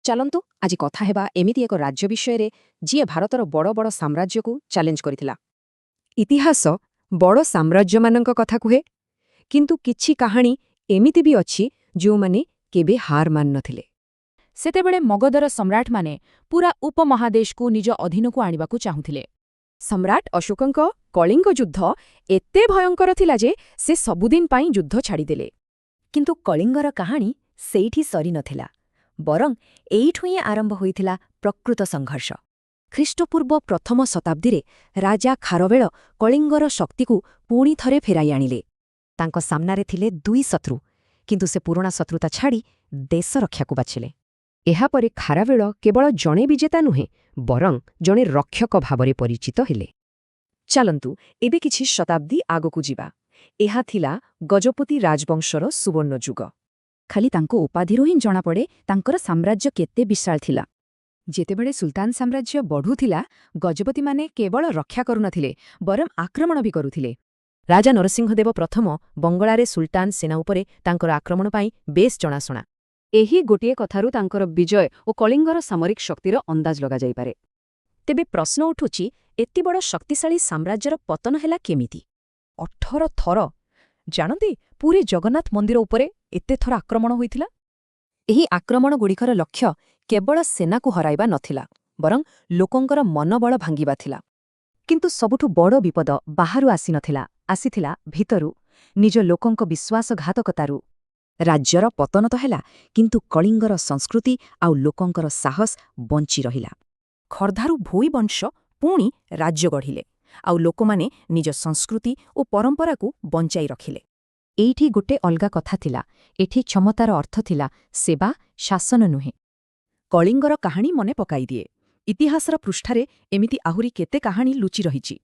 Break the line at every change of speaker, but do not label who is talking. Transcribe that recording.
ଚାଲନ୍ତୁ ଆଜି କଥା ହେବା ଏମିତି ଏକ ରାଜ୍ୟ ବିଷୟରେ ଯିଏ ଭାରତର ବଡ଼ ବଡ଼ ସାମ୍ରାଜ୍ୟକୁ ଚ୍ୟାଲେଞ୍ଜ କରିଥିଲା। ଇତିହାସ ବଡ଼ ସାମ୍ରାଜ୍ୟମାନଙ୍କ କଥା କୁହେ, କିନ୍ତୁ କିଛି କାହାଣୀ ଏମିତି ବି ଅଛି ଯେଉଁମାନେ କେବେ ହାର ମାନିନଥିଲେ।
ସେତେବେଳେ ମଗଧର ସମ୍ରାଟମାନେ ପୂରା ଉପମହାଦେଶକୁ ନିଜ ଅଧୀନକୁ ଆଣିବାକୁ ଚାହୁଁଥିଲେ।
ସମ୍ରାଟ ଅଶୋକଙ୍କ କଳିଙ୍ଗ ଯୁଦ୍ଧ ଏତେ ଭୟଙ୍କର ଥିଲା ଯେ ସେ ସବୁଦିନ ପାଇଁ ଯୁଦ୍ଧ ଛାଡ଼ିଦେଲେ। କିନ୍ତୁ କଳିଙ୍ଗର କାହାଣୀ ସେଇଠି ସରିନଥିଲା, ବରଂ ଏଇଠୁ ହିଁ ଆରମ୍ଭ ହୋଇଥିଲା ପ୍ରକୃତ ସଂଘର୍ଷ। ଖ୍ରୀଷ୍ଟପୂର୍ବ ପ୍ରଥମ ଶତାବ୍ଦୀରେ ରାଜା ଖାରବେଳ କଳିଙ୍ଗର ଶକ୍ତିକୁ ପୁଣି ଥରେ ଫେରାଇ ଆଣିଲେ। ତାଙ୍କ ସାମ୍ନାରେ ଥିଲେ ଦୁଇ ଶତ୍ରୁ, କିନ୍ତୁ ସେ ପୁରୁଣା ଶତ୍ରୁତା ଛାଡ଼ି ଦେଶ ରକ୍ଷାକୁ ବାଛିଲେ। ଏହାପରେ ଖାରବେଳ କେବଳ ଜଣେ ବିଜେତା ନୁହେଁ, ବରଂ ଜଣେ ରକ୍ଷକ ଭାବରେ ପରିଚିତ ହେଲେ। ଚାଲନ୍ତୁ ଏବେ କିଛି ଶତାବ୍ଦୀ ଆଗକୁ ଯିବା। ଏହା ଥିଲା ଗଜପତି ରାଜବଂଶର ସୁବର୍ଣ୍ଣ ଯୁଗ।
ଖାଲି ତାଙ୍କ ଉପାଧିରୁ ହିଁ ଜଣାପଡ଼େ ତାଙ୍କର ସାମ୍ରାଜ୍ୟ କେତେ ବିଶାଳ ଥିଲା।
ଯେତେବେଳେ ସୁଲତାନ ସାମ୍ରାଜ୍ୟ ବଢ଼ୁଥିଲା, ଗଜପତିମାନେ କେବଳ ରକ୍ଷା କରୁନଥିଲେ, ବରଂ ଆକ୍ରମଣ ବି କରୁଥିଲେ। ରାଜା ନରସିଂହଦେବ ପ୍ରଥମ ବଙ୍ଗଳାରେ ସୁଲତାନ ସେନା ଉପରେ ତାଙ୍କର ଆକ୍ରମଣ ପାଇଁ ବେଶ୍ ଜଣାଶୁଣା। ଏହି ଗୋଟିଏ କଥାରୁ ତାଙ୍କର ବିଜୟ ଓ କଳିଙ୍ଗର ସାମରିକ ଶକ୍ତିର ଅନ୍ଦାଜ ଲଗାଯାଇପାରେ। ତେବେ ପ୍ରଶ୍ନ ଉଠୁଛି, ଏତେ ବଡ଼ ଶକ୍ତିଶାଳୀ ସାମ୍ରାଜ୍ୟର ପତନ ହେଲା କେମିତି? 18 ଥର! ଜାଣନ୍ତି, ପୁରୀ ଜଗନ୍ନାଥ ମନ୍ଦିର ଉପରେ ଏତେ ଥର ଆକ୍ରମଣ ହୋଇଥିଲା। ଏହି ଆକ୍ରମଣଗୁଡ଼ିକର ଲକ୍ଷ୍ୟ କେବଳ ସେନାକୁ ହରାଇବା ନଥିଲା, ବରଂ ଲୋକଙ୍କର ମନୋବଳ ଭାଙ୍ଗିବା ଥିଲା। କିନ୍ତୁ ସବୁଠୁ ବଡ଼ ବିପଦ ବାହାରୁ ଆସିନଥିଲା, ଆସିଥିଲା ଭିତରୁ, ନିଜ ଲୋକଙ୍କ ବିଶ୍ୱାସଘାତକତାରୁ। ରାଜ୍ୟର ପତନ ତ ହେଲା, କିନ୍ତୁ କଳିଙ୍ଗର ସଂସ୍କୃତି ଆଉ ଲୋକଙ୍କର ସାହସ ବଞ୍ଚି ରହିଲା। ଖୋର୍ଦ୍ଧାରୁ ଭୋଇ ବଂଶ ପୁଣି ରାଜ୍ୟ ଗଢ଼ିଲେ ଆଉ ଲୋକମାନେ ନିଜ ସଂସ୍କୃତି ଓ ପରମ୍ପରାକୁ ବଞ୍ଚାଇ ରଖିଲେ। ଏଇଠି ଗୋଟେ ଅଲଗା କଥା ଥିଲା। ଏଠି କ୍ଷମତାର ଅର୍ଥ ଥିଲା ସେବା, ଶାସନ ନୁହେଁ। କଳିଙ୍ଗର କାହାଣୀ ମନେ ପକାଇଦିଏ, ଇତିହାସର ପୃଷ୍ଠାରେ ଏମିତି ଆହୁରି କେତେ କାହାଣୀ ଲୁଚି ରହିଛି।